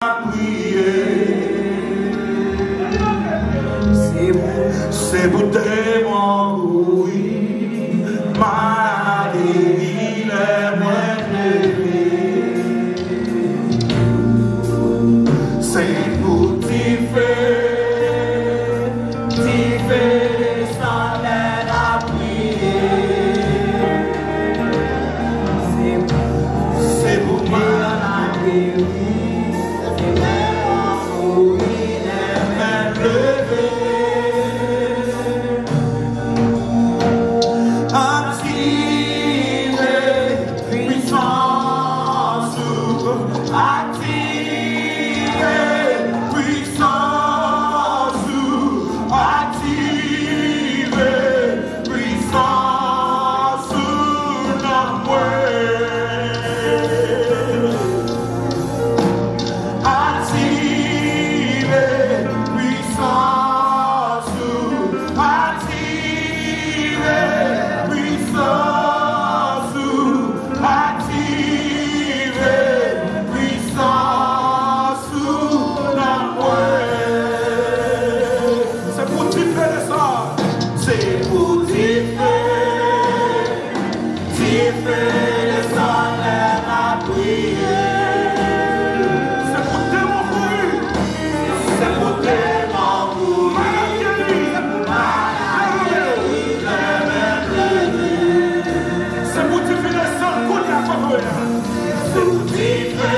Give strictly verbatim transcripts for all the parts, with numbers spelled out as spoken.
Priye. Se pou, se pou demon kouri, malad geri, lè mwen leve. Se pou dife, dife desann lè n ap priye. Se pou, se pou malad geri. Aktive pwisans ou, aktive pwisans ou nan mwen. Aktive pwisans ou, aktive pwisans ou, aktive pwisans ou nan mwen. Se pou dife desann. Se pou dife. Dife desann lè m ap priye. Se pou demon kouri. Se pou demon kouri. Malad geri. Malad geri. Lè m ap priye. Se pou dife desann kounye a kote w ye a. Se pou dife.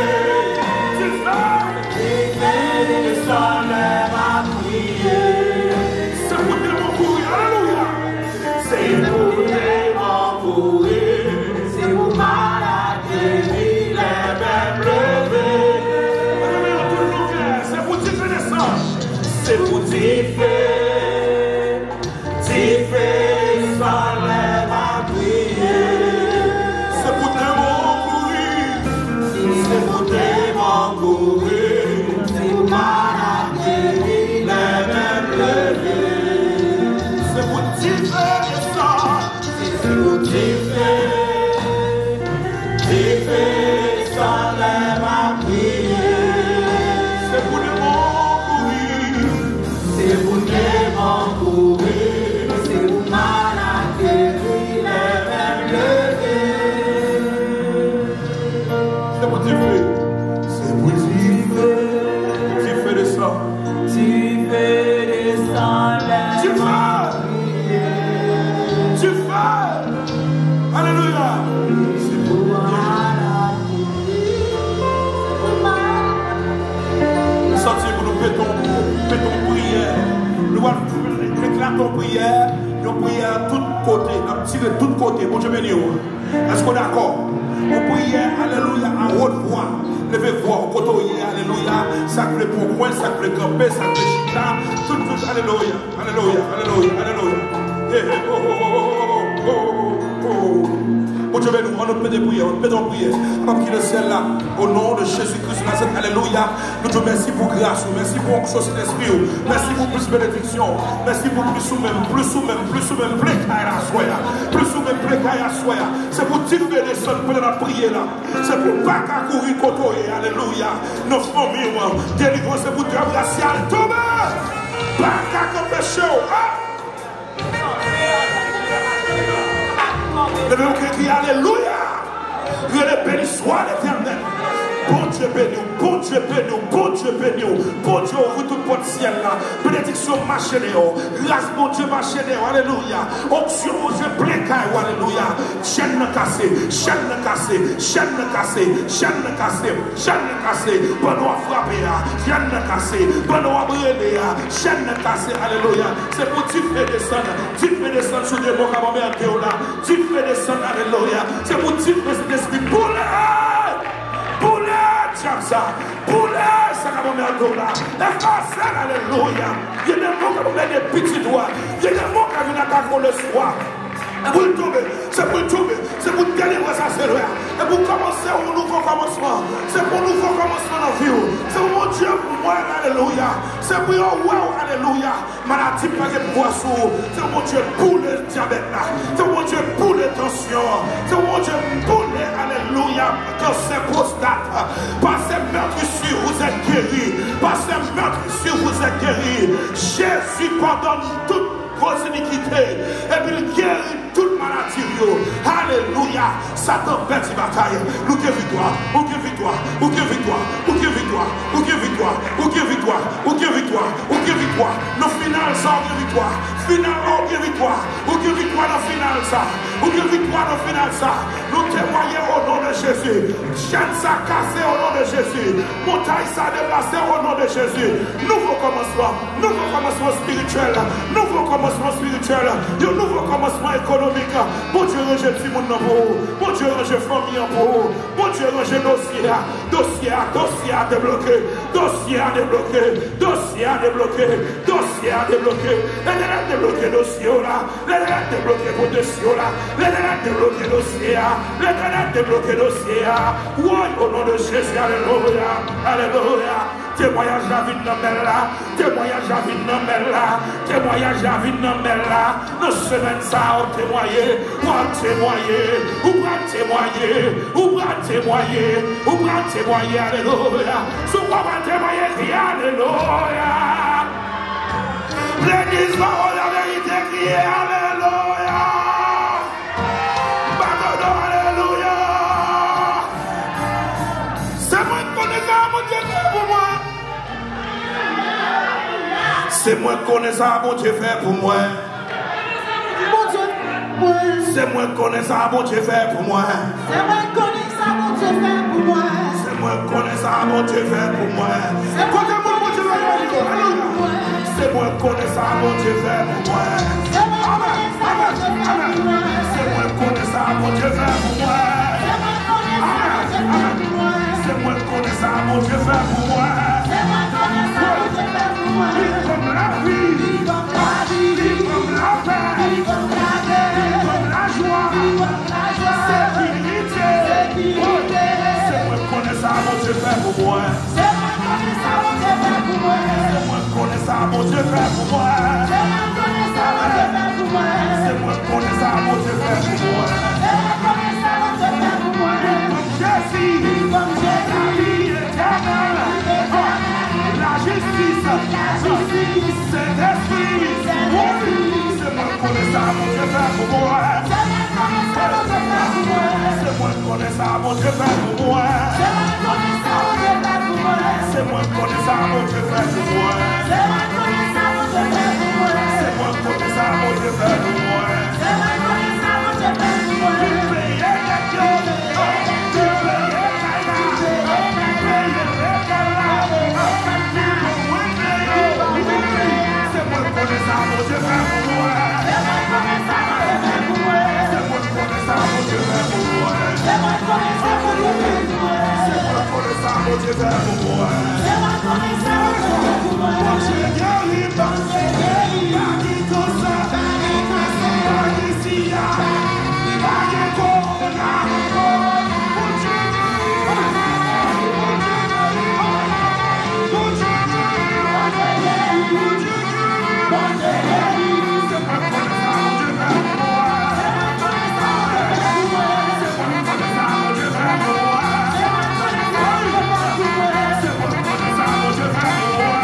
Dife. Dife desann lè m ap priye. Se pou demon kouri. Alelouya. Se pou demon kouri, se pou malad geri, lè m ap leve. Leve yo tout nou klè, se pou dife desann. Se pou dife, dife desann lè m ap priye. Se pou demon kouri, se pou demon kouri, se pou malad geri, lè m ap leve. Se pou dife desann. Se pou dife, dife desann lè m ap priye. Se pou demon kouri. Se pou demon kouri. Se pou malad geri lè m ap leve. Se pou dife. Se pou dife. Dife desann. Dife desann lè m ap priye. Dife. Alelouya. Se pou malad. Nou santi pou nou pete yon, pete yon priyè. Nou pral eklate yon priyè. Yon priyè tout kote. N ap tire tout kote. Bondye beni w. Èske w dakò? Yon priyè, alelouya, a wòt vwa. Leve vwa w kote w ye, alelouya. Sa k vle pran kwen, sa k vle kanpe, sa k vle chita. Tout, tout, alelouya, alelouya, alelouya, alelouya. Hey, hey, oh, oh, oh. Bondye beni w, ann nou pede priyè, ann pede yon priyè. Papa ki nan syèl la, o non de Jezi Kris de Nazarèt, alelouya. Nou di w mèsi pou gras ou, mèsi pou onksyon Sentespri ou, mèsi pou plis benediksyon, mèsi pou plis ou menm, plis ou menm, plis ou menm, ple kay la aswè a, plis ou menm, ple kay la aswè a. Se pou dife desann pandan n ap priye la. Se pou pa ka kouri kote w ye, alelouya. Nan fanmi w, delivrans se pou trap rasyal tonbe. Pa ka k anpeche w. Ah! Leve w, kri, kri, alelouya! Rele, beni swa Letènèl. Bondye beni w, Bondye beni w, Bondye beni w. Bondye ouvri tout pòt syèl la. Benediksyon mache deyò. Gras Bondye mache deyò. Alelouya. Onksyon Bondye plen kay ou. Alelouya. Chèn nan kase, chèn nan kase, chèn nan kase, chèn nan kase, chèn nan kase. Pandan w ap frape a, chèn nan kase. Pandan w ap rele a, chèn nan kase. Alelouya. Se pou dife desann. Dife desann sou demon k ap anmède w la. Dife desann, alelouya. Se pou dife Sentespri boule. Boule, dyab sa. Boule, sa k ap anmède w la. Efase l, alelouya. Vye demon k ap anmède pitit ou a. Vye demon k ap vin atake w leswa. Se pou l tonbe. Se pou l tonbe. Se pou delivrans sa se lè a. E pou kòmanse yon nouvo kòmansman. Se pou yon nouvo kòmansman nan vi w. Se pou Bondye, pou Alelouya. Se pou yo wè w, alelouya. Maladi pa gen pouvwa sou ou. Se yon Bondye boule dyabèt la. Se yon Bondye boule tansyon an. Se yon Bondye boule, alelouya, kansè pwostat. Pastè Meurtri, si vous êtes guéri. Pastè Meurtri, si vous êtes guéri. Jezi padone tout gwoz inikite. Epi l geri tout maladi yo. Alelouya. Satan pèdi batay. Nou gen viktwa. Ou gen viktwa. Ou gen viktwa. Ou gen viktwa. Ou gen viktwa. Ou gen viktwa. Ou gen viktwa. Ou gen viktwa. Nan final sa, ou gen viktwa. Final la, ou gen viktwa. Ou gen viktwa nan final sa. Ou gen viktwa nan final sa. Nou temwaye o non de Jezi. Chèn sa kase o non de Jezi. Montay sa deplase o non de Jezi. Nouvo kòmansman. Nouvo kòmansman espirityèl. Nouvo kòmansman espirityèl. Yon nouvo kòmansman ekonomik. Bondye ranje timoun nan pou ou. Bondye ranje fanmi an pou ou. Bondye ranje dosye a. Dosye a, dosye a debloke. Dosye a debloke. Dosye a debloke. Dosye a debloke. Letènèl debloke dosye w la. Letènèl debloke pwofesyon la. Letènèl debloke dosye a. Letènèl debloke dosye a. Woy, o non de Jezi, alelouya, alelouya. Temwayaj la vin nan men la. Temwayaj la vin nan men la. Temwayaj la vin nan men la. Nan semèn sa a, w ap temwaye. W ap temwaye. Ou pral temwaye. Ou pral temwaye. Ou pral temwaye. Alelouya. Si w pa pral temwaye, kriye alelouya. Legliz Pawòl Laverite, kriye alelouya. Bagodo, alelouya. Se mwen k konnen sa Bondye fè pou mwen. Se mwen k konnen sa Bondye fè pou mwen. Bondye, mwen. Se mwen k konnen sa Bondye fè pou mwen. Se mwen k konnen sa Bondye fè pou mwen. Se mwen k konnen sa Bondye fè pou mwen. Kote mwen, Bondye fè pou mwen. Alelouya. Se mwen k konnen sa Bondye fè pou mwen. Amèn, amèn, amèn. Se mwen k konnen sa Bondye fè pou mwen. Amèn, amèn. Se mwen k konnen sa Bondye fè pou mwen. Li ban m lavi. Li ban m lapè. Li ban m lajwa. Sekirite. Se mwen k konnen sa Bondye fè pou mwen. Se mwen k konnen sa Bondye fè pou mwen. Se mwen k konnen sa Bondye fè pou mwen. Se mwen k konnen sa Bondye fè pou mwen. Se mwen k konnen sa Bondye fè pou mwen. Li ban m Jezi. Li ban m Jezi. Lavi etènèl. Lavi etènèl. Lajistis. Lajistis. Sentespri. Sentespri. Wi. Se mwen k konnen sa Bondye fè pou mwen. Se mwen k konnen sa Bondye fè pou mwen. Se mwen k konnen sa Bondye fè pou mwen. Se mwen k konnen sa Bondye fè pou mwen. Se mwen k konnen sa Bondye fè pou mwen. Se mwen k konnen sa Bondye fè pou mwen. Se mwen k konnen sa Bondye fè pou mwen. Li peye dèt yo. Li peye kay la. Li peye lekòl la. Li peye mwen peye. Se mwen k konnen sa Bondye fè pou mwen. Se mwen k konnen sa Bondye fè pou mwen. Se mwen k konnen sa Bondye fè pou mwen. Se mwen k konnen sa Bondye fè pou mwen. Se mwen k konnen sa Bondye fè pou mwen. Bondye geri m. Bondye geri m. Pa gen kansè. Pa gen kansè. Pa gen sida. Pa gen kowona. Bondye geri m. Bondye geri m. Bondye geri m. Bondye geri m. Bondye geri m. Bondye geri m. Se mwen k konnen sa Bondye fè pou mwen. Se mwen k konnen sa Bondye fè pou mwen. Se mwen k konnen sa Bondye fè pou mwen. Se mwen k konnen sa Bondye fè pou mwen.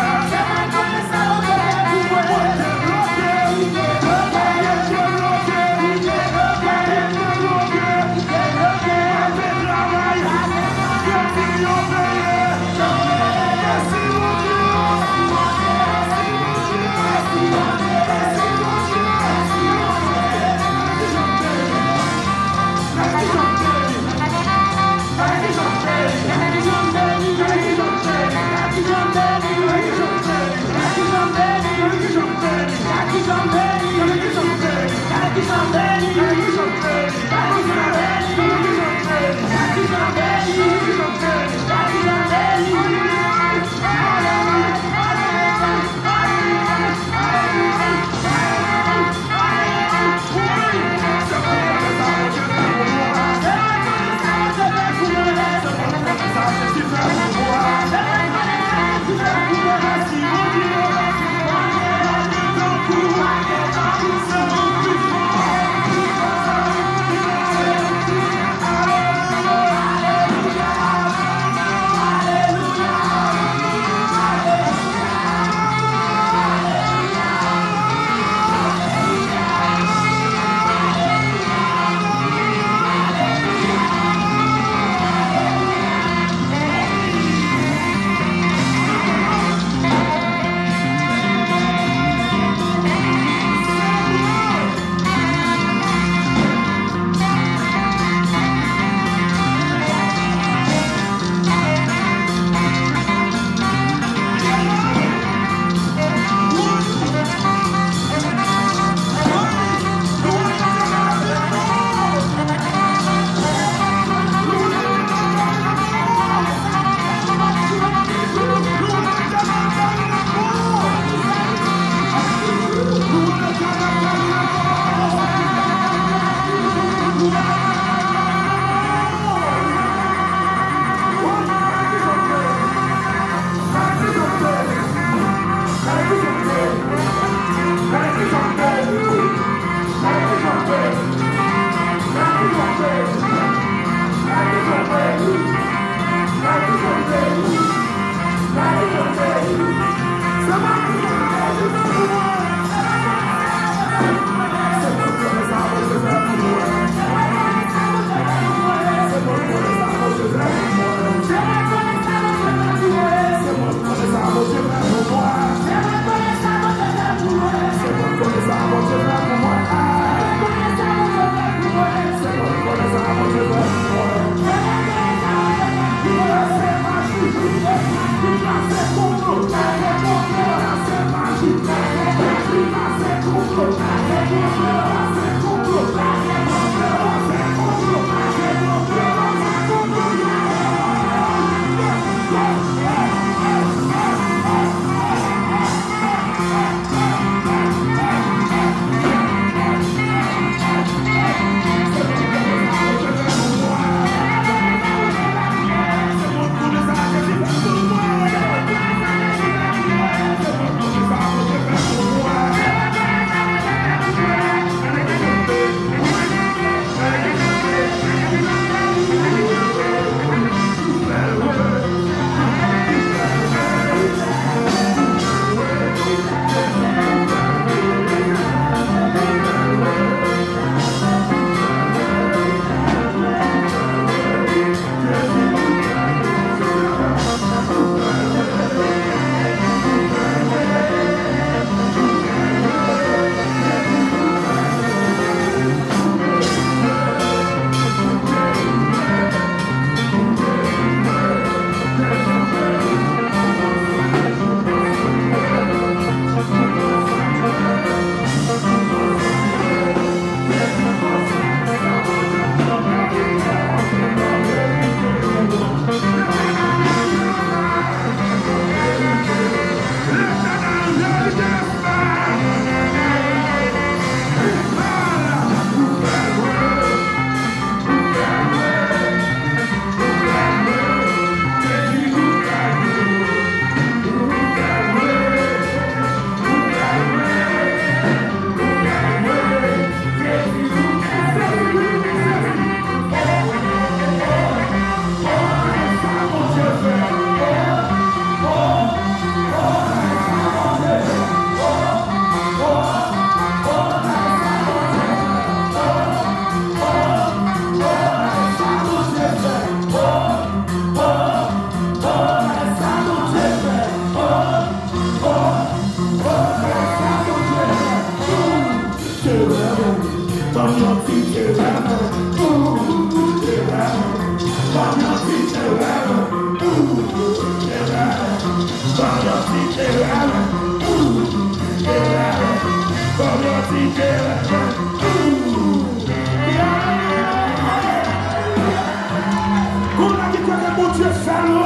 Konn ki kote Bondye fè l,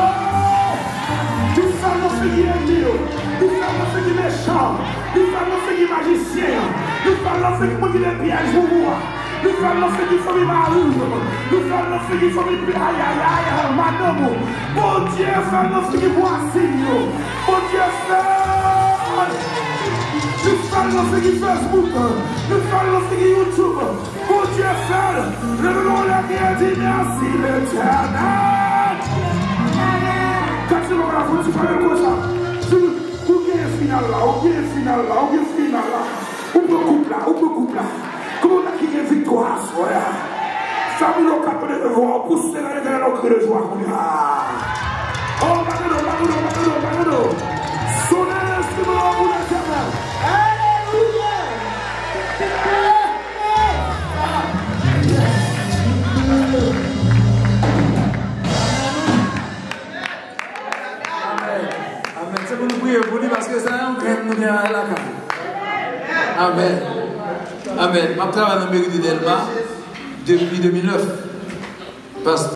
li fè l nan figi ènmi yo, li fè l nan figi mechan, li fè l nan figi majisyen an, li fè l nan figi moun ki te pyèj pou ou a. Li fè l nan figi fanmi mari w. Li fè l nan figi fanmi pi ayayay, madanm ou. Bondye fè l nan figi vwasin yo. Bondye fè l. Li fè l nan figi Facebook. Li fè l nan figi YouTube. Bondye fè l. Leve men w anlè, di mèsi Letènèl. Kati mwen la fouti fè l konsa. Di, ou gen final la, ou gen final la, ou gen final la. Ou pran koup la, ou pran koup la. Kòman w ki gen viktwa aswè a? Fanmi yo k ap leve vwa yo, pouse nan Letènèl yon kri de jwa kounye a. Oh, bagay do, bagay do, bagay do, bagay do. Sonnen enstriman yo pou Letènèl. Alelouya! Amèn. Amèn. Se pou nou priye pou li, paske se yon grenn nou gen lakay. Amèn. Amèn. M ap travay nan meri de Dèlma depi de mil nèf. Pastè